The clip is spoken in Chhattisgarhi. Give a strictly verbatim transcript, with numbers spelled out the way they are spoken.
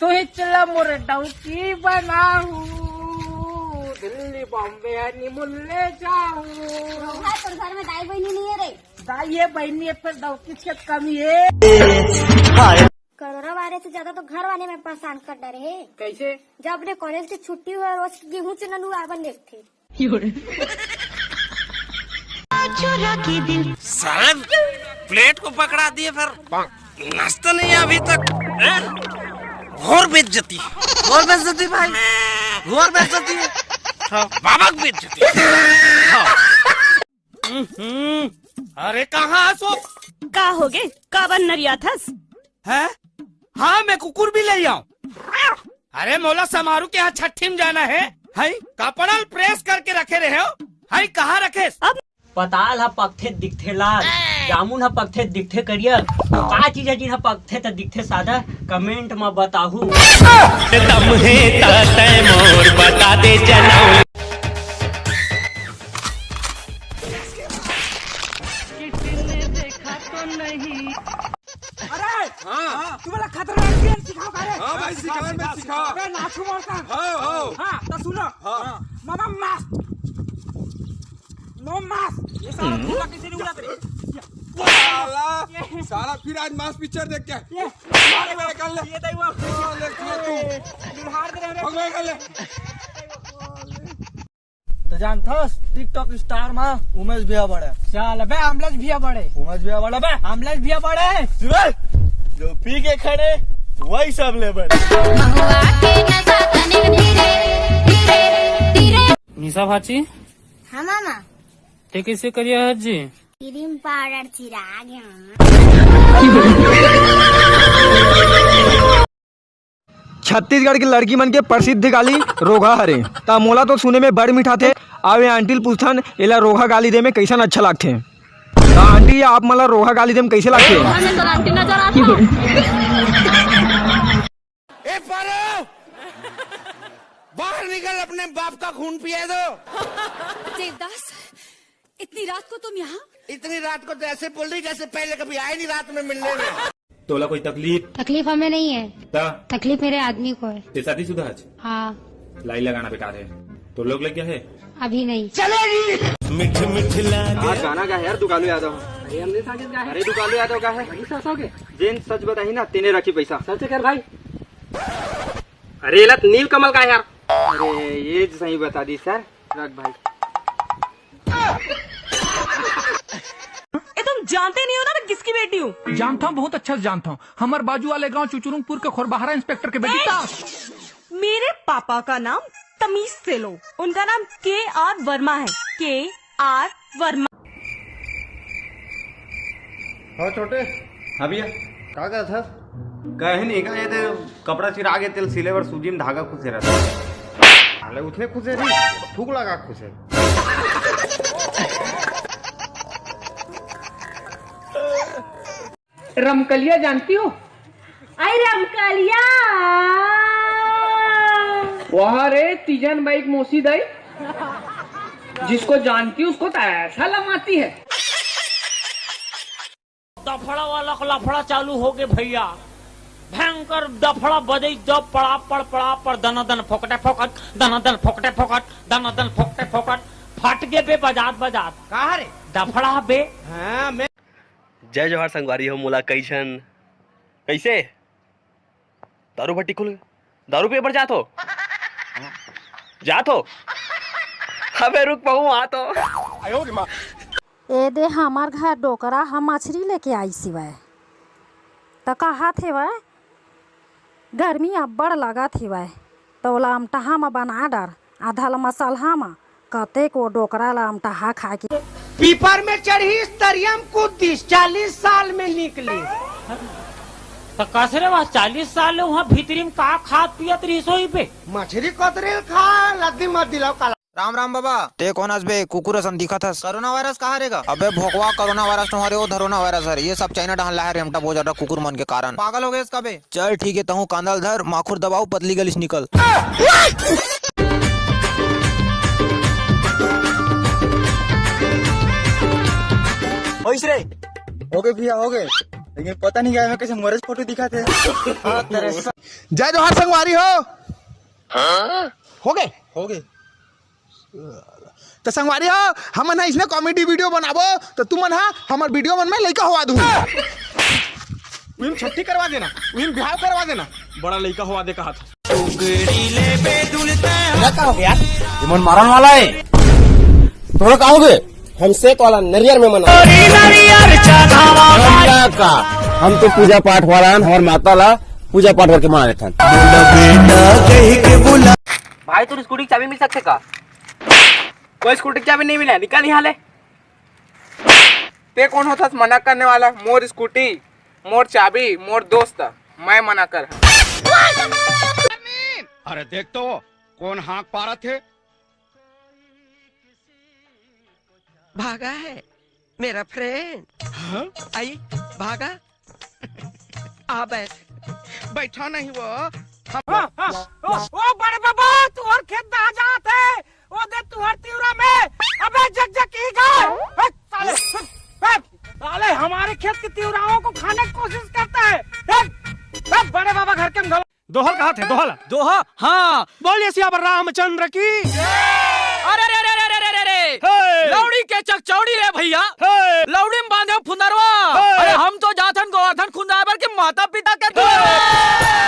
तू ही चला मोरे डौकी बनाऊ, दिल्ली बॉम्बे हनीमून ले जाऊ। रोहा, तोर घर में दाई बहिनी नहीं है रे? दाई है, बहिनी है, पर डौकी से कमी है। कोरोना वायरस से ज्यादा तो घर वाले में परेशान कर डरे है। कैसे? जब ले कॉलेज की छुट्टी हुआ, रोज गेहूं चुनन हुआ बन देखते। साहब, प्लेट को पकड़ा दिए, फिर नाश्ता नहीं है अभी तक। हैं? घोर बेइज्जती। घोर बेइज्जती भाई, घोर बेइज्जती। हाँ, बाबा की बेइज्जती। हाँ। हम्म, अरे कहाँ हस वो? का होगे? काबर नरियाथस? हैं? हाँ, मैं कुकुर भी ले आऊं। अरे मोला समारू के यहाँ छट्ठी में जाना है, है? कपड़ा प्रेस करके रखे रहे हो, है? कहाँ रखे? अब पताल ह पकथे दिखथे लाल, जामुन ह पकथे दिखथे करिया, तो का चीज है जिन ह पकथे त दिखथे सादा? कमेंट म बताहू। दम हे त तय मोर बता दे जनऊ। अरे, हाँ। तुम्हारा खतरनाक गेम सिखाओ का रे? हाँ भाई, सिखाओ, सिखाओ, मैं सिखाओ। अबे नाचू मारता। हाँ, हाँ। हाँ, तो सुनो। हाँ। मामा मास्क। नो मास्क। ये साला हम्म। भूला कैसे नहीं उड़ाते? साला, साला फिर आज मास्क पिक्चर देख के। ये। मार मेरे कर ले। ये दाई वो। हाँ, ले, खा तू। दुल्हार दे रहे हो। भगवान कर ले। तो जानथस, TikTok स्टार मा उमेश भैया बड़े। चल बे, अमलेश भैया बड़े। उमेश भैया बड़े बे। अमलेश भैया बड़े। सुन, जो पी के खड़े, वही सब ले बड़े। महुआ के नशा तनिक धीरे, धीरे, धीरे। निशा भाची, हाँ मामा। ते कैसे करिया हस जी? क्रीम पाउडर छिरा गे मामा। छत्तीसगढ़ के लड़की मन के प्रसिद्ध गाली रोगहा हरे। त मोला तो सुने में बड़ मिठाथे। आवे आंटी ल पूछथन, एला रोगहा गाली दे में कैसन अच्छा लागथे। त आंटी, आप मन ला रोगहा गाली दे में कैसे लागथे? ए पारो, बाहर निकल, अपने बाप का खून पिए दो। देवदास, इतनी रात को तुम यहाँ? इतनी रात को तो ऐसे बोल रही जैसे पहले कभी आए नहीं रात में मिलने में। तोला कोई तकलीफ? तकलीफ हमें नहीं है। ता? तकलीफ मेरे आदमी को है। ते शादीशुदा है? हाँ। लाई लगाना बेकार है। तो लोग लग गया है? अभी नहीं। चलेगी। आज गाना गा है यार दुकालू यादव। अरे हमने साथ गा है। अरे दुकालू यादव का है? वही सासों के। जेन सच बताही ना, तेने रखी पैसा। सच कर भाई। अरे एला नील कमल का है यार। अरे ये सही बता दी सर। रख भाई। ए, तुम जानते नहीं हो ना मैं किसकी बेटी हूँ? जानता हूँ, बहुत अच्छा से जानता हूँ। हमर बाजू वाले गांव चुचुरुंगपुर के खोरबहरा इंस्पेक्टर के बेटी। ए, मेरे पापा का नाम तमीज से लो, उनका नाम के आर वर्मा है, के आर वर्मा। हाँ छोटे। हाँ भैया। का कहत हस? कहे नहीं का, ये दे कपड़ा चिरा गे, तेल सिले बर सूजी में धागा खुसे रहता। साले उतने खुसे नहीं, थूक लगा खुसे। रमकलिया जानती हो? आई रमकलिया। वाह रे, तीजन बाई के मौसी दाई, जिसको जानती उसको तो ऐसा लमाती है। दफड़ा वाला लफड़ा चालू हो गए भैया, भयंकर दफड़ा बजई जब पड़ा पड़ पड़ा पड़ दनादन फोकटे फोकट, दनादन फोकटे फोकट, दनादन फोकटे फोकट, फट गे बे बजात बजात। का रे? दफड़ा बे। हाँ, मैं जय जोहार संगवारी हो मोला कई झन। कैसे? दारू भट्टी खुल गए। दारू पिए बर जात हो? जात हो? अबे रुक पहूँ आ तो। ए दे हमर घर डोकरा ह मछरी लेके आइस हवय। त कहत हेवय, "गर्मी अब्बड़ लगत हेवय, त ओला अमटहा म बना डर, आधा ल मसलहा म, कतेक ओ डोकरा ल अमटहा खाए के।" पीपर में चढ़िस, तरिया म कूद दिस, चालीस साल में निकली। त कस रे, वह चालीस साल ले उहाँ भीतरी म का खात पियत रिहिस होही बे? मछरी कतरी ल खा, लद्दी मत दिलाओ काला। राम राम बाबा। ते कोन हस बे? कुकुर असन दिखत हस। कोरोना वायरस कहाँ रेगा? अबे भोकवा, कोरोना वायरस नोहरे, ओ धरोना वायरस हरे। ये सब चाइना डहन लाहे रेमटा भोजटा कुकुर मन के कारण। पागल हो गए इसका बे? चल ठीक है, तहूँ कांदा ल धर, माखुर दबाऊ, पतली गलिस निकल। होइस रे। हो गए भैया, हो गए। लेकिन पता नहीं क्या, मैं कैसे मोरे फोटो दिखाते हैं। जय जोहार संगवारी हो। हो गए? हो गए। तो संगवारी हो, हमन ह इसने कॉमेडी वीडियो बनाबो, तो तुमन ह हमर वीडियो मन में लइका होवा दू। उहिम छट्ठी करवा देना, उहिम बिहाव करवा देना। बड़ा लइका होवा दे कहा था। का हो गया? ये मन मारन वाला है। तोरा का हो गए? हम सेत वाला नरियर में मना। नरिया का। हम तो पूजा पाठ वाला हन, हमार माता ला पूजा पाठ करके मना लेथन। भाई, तोर स्कूटी की चाबी मिल सकथे का? कोई स्कूटी की चाबी नहीं मिले, निकल यहाँ ले। ते कौन होथस मना करने वाला? मोर स्कूटी, मोर चाबी, मोर दोस्त, मैं मना कर। अरे देख तो, कौन हाँक पारत हे? भागा है मेरा फ्रेंड। हाँ? आई, भागा। आ बैठ। बैठा नहीं वो। हम हाँ, हाँ, ओ, ओ बड़े बाबा, तुहर खेत दहा जात हे। ओ दे तुहर तिवरा में। अबे जकजकी गाय। ए, साले, ए, साले हमारे खेत के तिवराओं को खाने की कोशिश करता है। ए, ए, बड़े बाबा घर के हम गवा- दोहा ल कहा थे, दोहा ल। दोहा? हाँ। बोलिए सियावर रामचंद्र की। अरे रे रे रे रे रे रे रे। हे। लौड़ी के चकचौड़ी रे भैया। हे। लौड़ी में बांधे फुंदरवा। हे। अरे हम तो जाथन गोवर्धन खुंदाए बर के माता पिता के दूध